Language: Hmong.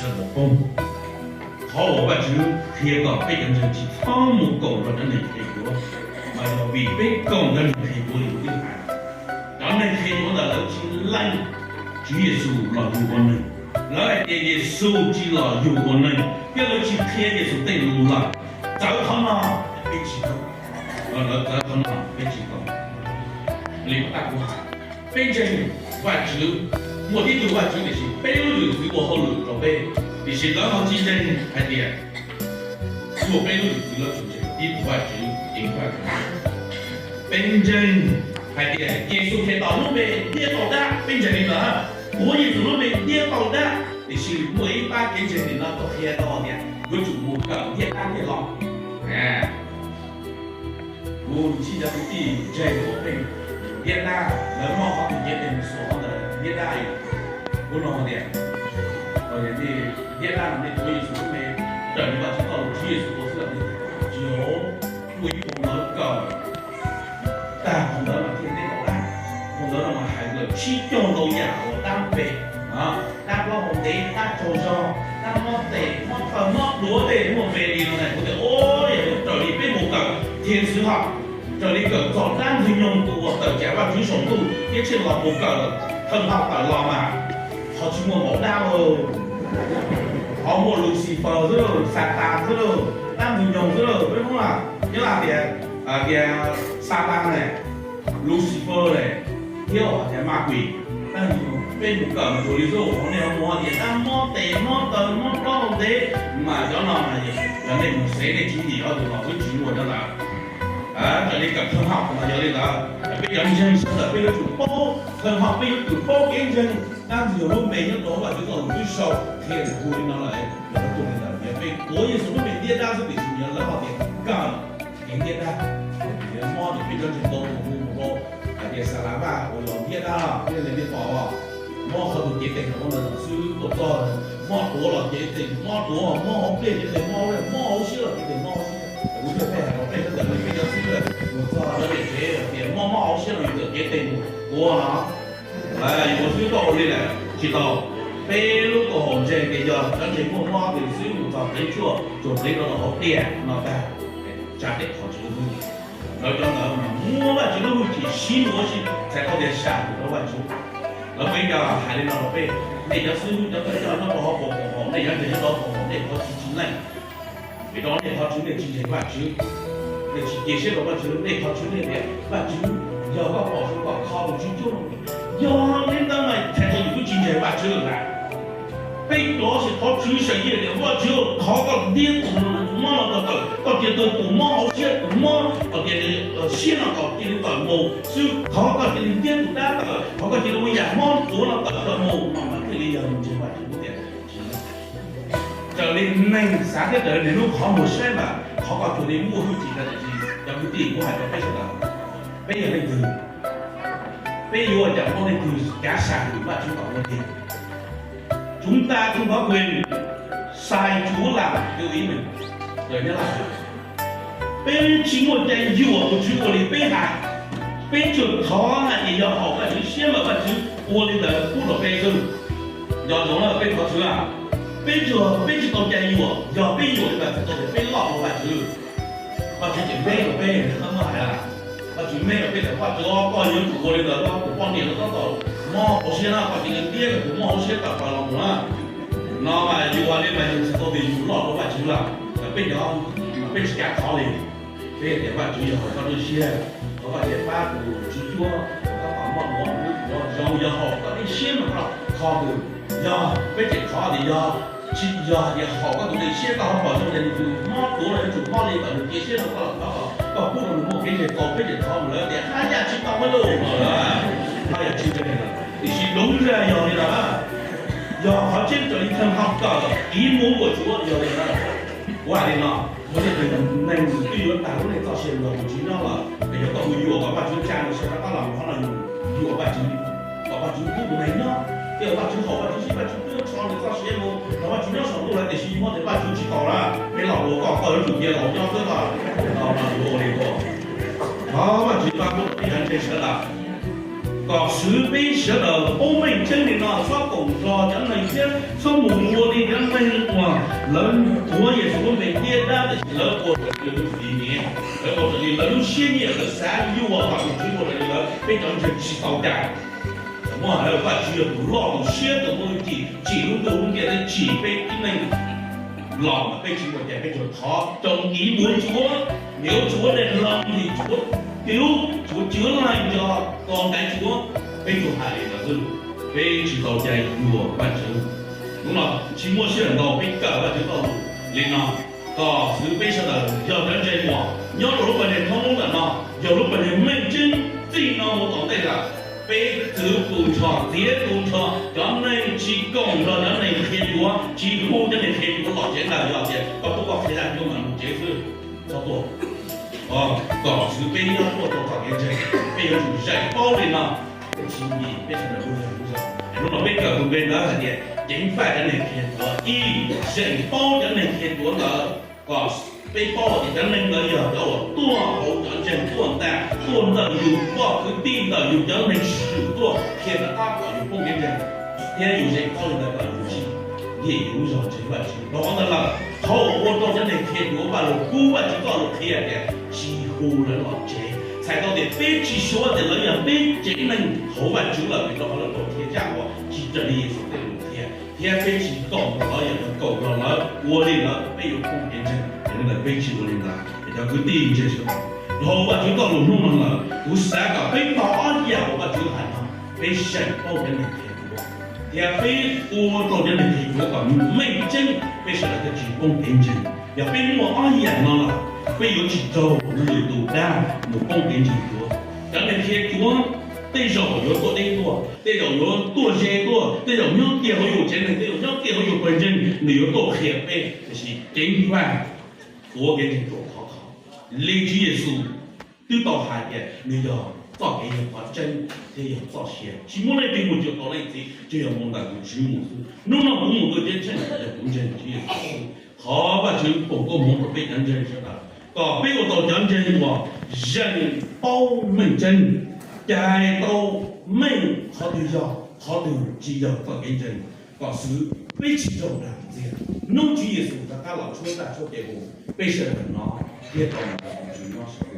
sawv daws poob. Qhov uas Vajtswv qhia kom peb cov ntseeg tsis txhob mus koom nrog cov neeg qhia yuav, mas yog vim peb koom cov neeg qhia yuav li kuv twb hais, cov neeg qhia yuav ntawd lawv tsis lees Tswv Yexus los yug ua neeg. Lawv hais tias Yexus tsis los yug ua neeg thiab lawv tsis qhia Yexus tej lus lawm. Txawv qhov no, peb tsis koom. Lawv txawv qhov no, peb tsis koom. Li kuv hais, peb ntseeg Vajtswv, muaj tib tug Vajtswv tiam sis peb lub zwm txwv ua hauj lwm rau peb, tiam sis lawv ho tsis ntseeg hais tias muaj peb lub zwm txwv lawv tsis ntseeg tib tug Vajtswv ces Vajtswv. Peb ntseeg hais tias Yexus Khetos lub npe ntiab tau dab, peb ntseeg li ntawd, tuav Yexus lub npe ntiab tau dab, tiam sis muaj ib pab kev ntseeg nim no tau qhia tau tias yuav tsum mus kawm ntiab dab thiaj los. Kuv ntxhi cov kwv tij ntseeg uas pheej ntiab dab, lawv muab qhov twg cev tes mus xuas qhov ntawd ntiab dab li. Kuv nug tias, ntiab dab no nej tuav Yexus lub npe raws li Vajtswv txoj lus Tswv Yexus ua xwb los? Tsis yog, muaj ib qho ntawd kawm tag qhov ntawd mas thiaj ntiab tau dab. Qhov ntawd no mas hais lawm sib cog ntau yam uas dab npe, dab plaub hau ntev, dab tsaug zog, dab mob tes mob taw mob duav tej muaj npe li no na. Kuv tias, o, yog raws li peb mus kawm thiab xwb hos, raws li kawm txog dab ntxwg nyoog tus uas tawm tsam Vajtswv saum ntuj thiab tsheej los mus kawm thawj hau tawm los mas qhov tsis muaj npaum dab lauj. Qhov muaj Lucifer xwb lauj, Satan xwb lauj, dab ntxwg nyoog xwb lauj. Peb Hmoob nyob tias, tias Satan ne, Lucifer ne, thiab tias ma quis, dab ntxwg nyoog. Peb mus kawm mus li xwb, qhov nej ho mus tias dab mob tes mob taw mob plaub hau ntev, mas cov no mas yog nej mus xev nej tsis yim ob tug los xwb, tsis muaj cov ntawd. Raws li kawm thawj hau mas yog li ntawd, peb cov ntseeg sawv daws peb yuav tsum paub thawj hau, peb yuav tsum paub kev ntseeg dab ntxwg nyoog lub npe nyob rau Vajtswv txoj lus twb sau qhia hu li no lawm. Yog tuaj li ntawd, yog peb tuav Yexus lub npe ntiab dab xwb, tiam sis yog lawv ho tias kawm kev ntiab dab, yog mob ces peb cov ntseeg tau tus hu mus rau hais tias Xas Las Vaj uas yog ntiab dab, nej leej twg pom os? Mob qhov tus cev tes rau ntawd xwb tuaj txog, mob duav los cev tes mob duav, mob hauv pliaj cev tes mob, mob hauv siab los cev tes mob hauv siab. Kuv thiaj pheej hais rau peb sawv daws li peb cov xib hwb mus txog lawv niam tsev tias mob mob hauv siab los yus txawm cev tes mus ua no, yus ua xib hwb tuaj ua li lawm tsis tau. Peb lub koom haum ntseeg tias yog cov ntseeg muaj mob tias xwb mus txog pleev tshuaj tsuag pleev rau hauv tiag no tag, tsa tes qhov tsis muaj hwj. Lawv cov ntawd mas muab Vajtswv lub hwj chim sib ntuav si txhais tau tias sam hwm rau Vajtswv. Lawv peb cov hais li no rau peb, nej cov xib hwb cov thawj coj nyob rau hauv koom haum, nej cov ntseeg nyob rau hauv koom haum, nej qhov tsis tsis leej. Vim rau nej qhov tsis, nej tsis ntseeg Vajtswv, nej tsis cia siab rau Vajtswv, nej qhov tsis, nej tias Vajtswv, yog koj pom zoo kom kho tus tswv cuab. Yog li ntawd mas txhais tau yus twb tsis ntseeg Vajtswv lawm. Peb cov xwb thov Tswv Yexus tias Vajtswv, thov koj ntiab tus mob no tawm, koj cia tau tus mob hauv siab, tus mob kom cia li siab no kom cia li tawm mus xwb, thov koj cia li ntiab tus dab tawm, thov koj cia li ua yam mob duav no tawm tawm mus no mas thiaj li yog ntseeg Vajtswv tias. Raws li neeg xav thiab raws li niaj hnub qhov muag saib mas qhov koj cuag li muaj hwj chim ntawd tiam sis cov kwv tij, kuv hais rau peb sawv daws, peb yog leej twg? Peb yuav ua cas muaj leej twg cav sam hwm Vajtswv kom ua tiag? Chúng ta không có quyền sai Chúa làm theo ý mình. Peb tsis muaj cai yuam tus Tswv ua li peb hais. Peb tsuas thov hais tias yog haum Vajtswv siab mas Vajtswv ua li ntawd pub rau peb xwb. Nco ntsoov na, peb thov Tswv, peb tsuas, peb tsis tau cai yuam, yog peb yuam li ntawd txhais tau tias peb loj dua Vajtswv. Vajtswv tseem meb rau peb, muab hais, Vajtswv meb rau peb tias Vajtswv, koj yuav tsum ua li ntawd, koj tus poj niam no tab tom mob hauv siab na, koj cia li ntiab tus mob hauv siab tawm plaws los mus na. No mas yus ua li mas yus txhais tau tias yus loj dua Vajtswv lawm. Peb cov, peb tsis cav thov li. Peb tias Vajtswv, yog haum koj lub siab, thov koj cia pab tus tswv cuab uas tab tom mob duav mus lub duav zoo, yog haum koj lub siab mas koj kho tus. Yog peb tseem thov tias yog tsis yog tias haum koj tus dej siab, koj ho pom zoo tias nws tus mob duav los yuav tsum mob li ntawd nws cia siab rau koj los thov koj pub rau nws muaj kev ntseg tau, peb tseem thov mus lawm tias haj yam tsis tau peb lub no lawm, haj yam tsis tau. Tiam sis lub zaj yog li ntawd, yog qhov tseeb raws li thawj hau kawm, ý muốn của Chúa yog li ntawd. Kuv hais li no, muaj tej tug neeg twb yuav tag lub neej txoj sia los tus Tswv nyob lawm, es yog koj mus yuam kom Vajtswv tsa nws sawv rov qab los mus qhov no, yus yuam Vajtswv kom Vajtswv pub tus neeg nyob, thiab Vajtswv haum Vajtswv siab, Vajtswv twb yuav tso nws txoj sia mus rau Vajtswv nyob saum ntuj lawm, tiam sis yus muab tias Vajtswv tsis tau lawm, peb los ua koj, koj yuav tsum cia laus nyob xwb, koj no yuav ua li ua. Thov Vajtswv pab pub rau peb cov ntseeg sawv daws kom xwv peb sawv daws paub meej tseeb li no, txhob koom nrog cov neeg thiab txhob mus ua li cov neeg. Lawv tuav Yexus lub npe thiab dab, tab sis lawv ua raws li lawv lub fim niam, lawv ua raws li lawv lub siab nyiam, lawv xav yuam kom tus Tswv ua raws li lawv. Peb cov ntseeg tsis tau cai. Muaj hais Vajtswv yog tus loj tus siab tus muaj lub cim, tsim lub ntuj lub ntiaj teb, tsim peb tib neeg los mas peb tsis tau cai, peb tsuas thov tsom kiv mus ua tsuav, niam ua tsuav dej los li tsuav, tsuav cwv laig nco, tos ntaiv tsuav, peb tsuas hais li ntawd xwb, peb tsis tau cai yuam Vajtswv. Hnub no tsis muaj sij hawm ntau, peb kawm Vajtswv txoj lus li no, kom xwv peb sawv daws yog cov ntseeg uas nyob rau lub pas ntseeg thoob lub ntawm no, yog lub pas ntseeg meej tseeb txij no mus tom ntej lawm. Peb txwv tus nrho, txiav tus nrho, cov neeg tsis koom nrog cov neeg qhia cuav, tsis hu cov neeg qhia cuav los tsev ntag. Yog tias koj tub koj qhia dab cuav mas mus tsev xwb, txhob tuaj. Kom xwv peb nyob tuaj tau txoj kev ntseeg, peb yuav tsum zeem paub li no. Peb tsis nkim peb sawv daws lub zog. Hnub no peb kawm tus npe ntawd hais tias ceev faj cov neeg qhia cuav, ib, zeem paub cov neeg qhia cuav ntawd, kom peb paub tias cov neeg ntawd yog cov uas tuaj hauv cov ntseeg tuaj ntag, tuaj ntawm yus poj kwv tij, ntawm yus cov neeg swm tuaj qhia rov qab kom yus poob kev ntseeg, thiab yus zeem paub li ntawd kom yus tsis nkim yus lub zog ntseeg Vajtswv. Rau qhov ntawd lawm, qhov uas ua rau cov neeg qhia cuav Vajluskub, Vajtswv txoj lus qhia tias tsis hu lawv los tsev, txhais tau tias peb tsis suav tias lawv yog peb tsev neeg hauv Vajtswv lawm, vim rau qhov lawv tau qhia zaj uas tsis raws li Yexus tej lus qhia, thiab peb tsis koom nrog lawv, yog lawv koom nrog lawv ua li ntawd peb yuav poob kev ntseeg. Yog li ntawd peb tsis ua li ntawd. Es cov kwv tij ntseeg sawv daws, dhau Vajtswv txoj lus hnub no lawm, kuv xav kom peb tau ob yam uas Vajtswv hais no, peb zeem paub cov neeg qhia cuav, thiab peb ua rau cov neeg qhia cuav kom meej tseeb, peb sawv daws thiaj tsis poob kev ntseeg. Yog peb muaj ob yam no lawm, peb yuav tsis raug lwm tus dag mus poob kev ntseeg cuav. Cov neeg qhia cuav tej zaum yuav tuaj deb tuaj, tej zaum yuav tuaj ze tuaj, tej zaum nyob kiag hauv yus tsev neeg, tej zaum nyob kiag hauv yus pawg ntseeg, nws yuav tuaj qhia peb, tiam sis ceev faj tuav kev ntseeg tuaj khov kho. Li Tswv Yexus twb tau hais tias nws yog txoj kev, yog qhov tseeb thiab yog txoj sia, tsis muaj leej twg mus cuag tau leej txiv, tsuas yog mus ntawm tus Tswv mus xwb. Hnub no kuv mus tua ceeb tsheej yog kuv ntseeg Tswv Yexus xwb. Thov Vajtswv foom koob hmoov rau peb cov ntseeg sawv daws, kom peb ua tau cov ntseeg uas zeem paub meej tseeb, cais tau meej qhov twg yog, qhov twg tsis yog txoj kev ntseeg, kom xwv peb tsis raug dag ntxiag. Hnub Tswv Yexus rov qab los tshuab ntaj tshuab tes mus, peb sawv daws hnov thiab tau mus rau tus Tswv nyob sawv